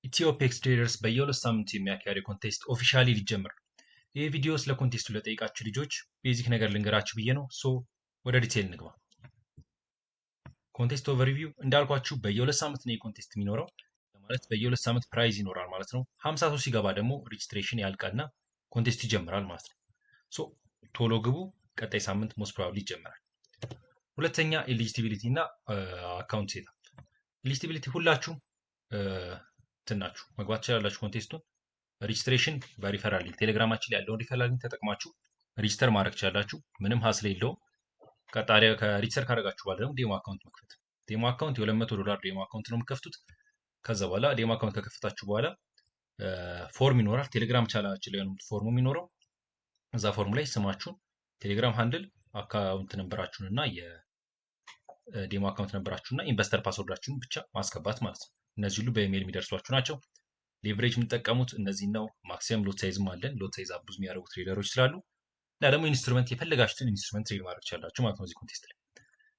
Ethiopex Traders በየ2 ሳምንቱ የሚያካሄደው contest officially ሊጀምር ነው። ይህ ቪዲዮ ስለ contest ኡ ለጠየቃችሁ ልጆች basic ነገር ልንገራችሁ ብዬ ነው። So ወደ detail እንግባ። Contest overview እንዳልኳችሁ በየ2 ሳምንት ነው የ contest የሚኖረው፣ ማለት በየ2 ሳምንት prize ይኖራል ማለት ነው። 50 ሰው ሲገባ ደግሞ registration ያልቃልና contest ኡ ይጀምራል ማለት ነው። So ቶሎ ግቡ። ቀጣይ ሳምንት most probably ይጀምራል። ሁለተኛ eligibility እና account setup። Eligibility ሁላችሁም ትናችሁ መግባት ትችላላችሁ contest ኡን። Registration በ referral link፣ ቴሌግራማችን ላይ ያለውን referral link ተጠቅማችሁ register ማድረግ ትችላላችሁ። ምንም hassle የለውም። ቀጣሪ ከ register ካደረጋችሁ በኋላ ደግሞ demo account መክፈት። Demo account የ200 ዶላር demo account ነው የምከፍቱት። ከዛ በኋላ demo account ከከፈታችሁ በኋላ form ይኖራል። ቴሌግራም ቻናላችን ላይ ነው form ኡ የሚኖረው። እዛ form ላይ ስማችሁን፣ ቴሌግራም handle፣ account number ኣችሁን እና የ demo account number ኣችሁን እና investor password ኣችሁን ብቻ ማስገባት ማለት ነው። እነዚህ ሁሉ በኢሜይል የሚደርሷችሁ ናቸው። Leverage የምንጠቀሙት እነዚህ ነው። Maximum lot size ም አለን። Lot size abuse የሚያደርጉ trader ኦች ስላሉ እና ደግሞ instrument የፈለጋችሁትን instrument trade ማድረግ ትችላላችሁ ማለት ነው እዚህ contest ላይ።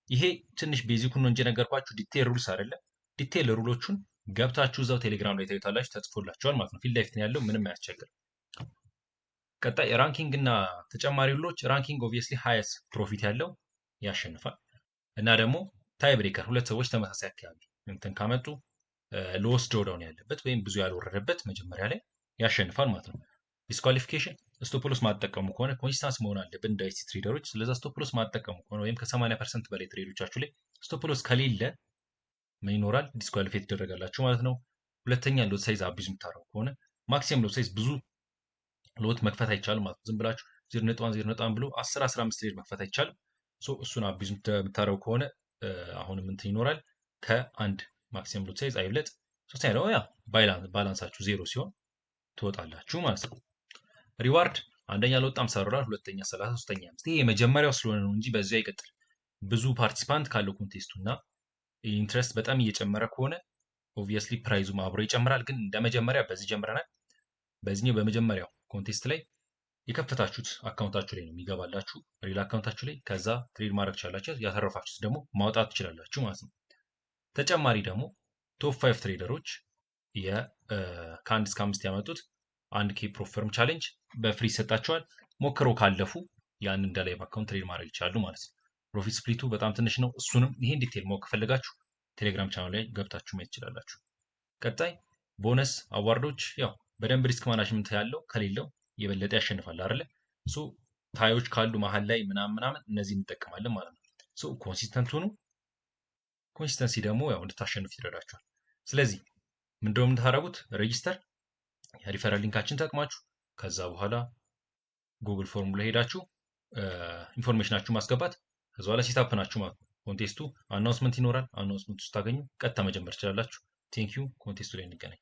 ይሄ ትንሽ basic ኡን ነው እንጂ የነገርኳችሁ detail rules አይደለም። Detail rule ኦቹን ገብታችሁ እዛው ቴሌግራም ላይ ታዩታላችሁ፣ ተጽፎላችኋል ማለት ነው። ፊት ለፊት ያለው ምንም አያስቸግርም። ቀጣይ ranking እና ተጨማሪ rule ኦች። Ranking obviously highest profit ያለው ያሸንፋል እና ደግሞ tie breaker፣ ሁለት ሰዎች ተመሳሳይ አካባቢ እንትን ካመጡ lowest drawdown ያለበት ወይም ብዙ ያልወረደበት መጀመሪያ ላይ ያሸንፋል ማለት ነው። Disqualification፣ stop loss ማትጠቀሙ ከሆነ፣ consistent መሆን አለብን እንደ ICT trader ኦች። ስለዛ stop loss ማትጠቀሙ ከሆነ ወይም ከ80% በላይ trade ኦቻችሁ ላይ stop loss ከሌለ ምን ይኖራል? Disqualify ትደረጋላችሁ ማለት ነው። ሁለተኛ lot size abuse የምታደርጉ ከሆነ፣ maximum lot size፣ ብዙ lot መክፈት አይቻልም ማለት ነው። ዝም ብላችሁ 0.1 0.1 ብሎ 10 15 trade መክፈት አይቻልም። እሱን abuse የምታደርጉ ከሆነ አሁንም እንትን ይኖራል፣ ከአንድ maximum lot size አይብለጥ። ሶስተኛ ደግሞ ያ balance ኣችሁ ዜሮ ሲሆን ትወጣላችሁ ማለት ነው። Reward አንደኛ ለወጣ 50 ዶላር፣ ሁለተኛ 30፣ ሶስተኛ 5። ይሄ የመጀመሪያው ስለሆነ ነው እንጂ በዚሁ አይቀጥል። ብዙ participant ካለው contest ኡ እና interest በጣም እየጨመረ ከሆነ obviously prize ኡም አብሮ ይጨምራል። ግን እንደ መጀመሪያ በዚህ ጀምረናል። በዚህኛው በመጀመሪያው contest ላይ የከፈታችሁት account ኣችሁ ላይ ነው የሚገባላችሁ፣ real account ኣችሁ ላይ። ከዛ trade ማድረግ ትችላላችሁ። ያተረፋችሁት ደግሞ ማውጣት ትችላላችሁ ማለት ነው። ተጨማሪ ደግሞ top five trader ኦች ከአንድ እስከ አምስት ያመጡት 1K prop firm challenge በ free ይሰጣቸዋል። ሞክረው ካለፉ ያንን እንደ live account trade ማድረግ ይችላሉ ማለት ነው። Profit split ኡ በጣም ትንሽ ነው። እሱንም ይሄን detail ማወቅ ከፈለጋችሁ ቴሌግራም ቻናል ላይ ገብታችሁ ማየት ትችላላችሁ። ቀጣይ bonus award ኦች፣ ያው በደንብ risk management ያለው ከሌለው የበለጠ ያሸንፋል አይደለ? So tie ኦች ካሉ መሀል ላይ ምናምን ምናምን እነዚህ እንጠቀማለን ማለት ነው። So consistent ሁኑ። Consistency ደግሞ ያው እንድታሸንፍ ይረዳችኋል። ስለዚህ ምንድነው የምታደርጉት? Register የ referral link ኣችን ተጠቅማችሁ ከዛ በኋላ Google form ላይ ሄዳችሁ information ኣችሁ ማስገባት፣ ከዛ በኋላ setup ናችሁ ማለት ነው። Contest ኡ announcement ይኖራል። Announcement ኡ ስታገኙ ቀጥታ መጀመር ትችላላችሁ። Thank you። Contest ኡ ላይ እንገናኝ።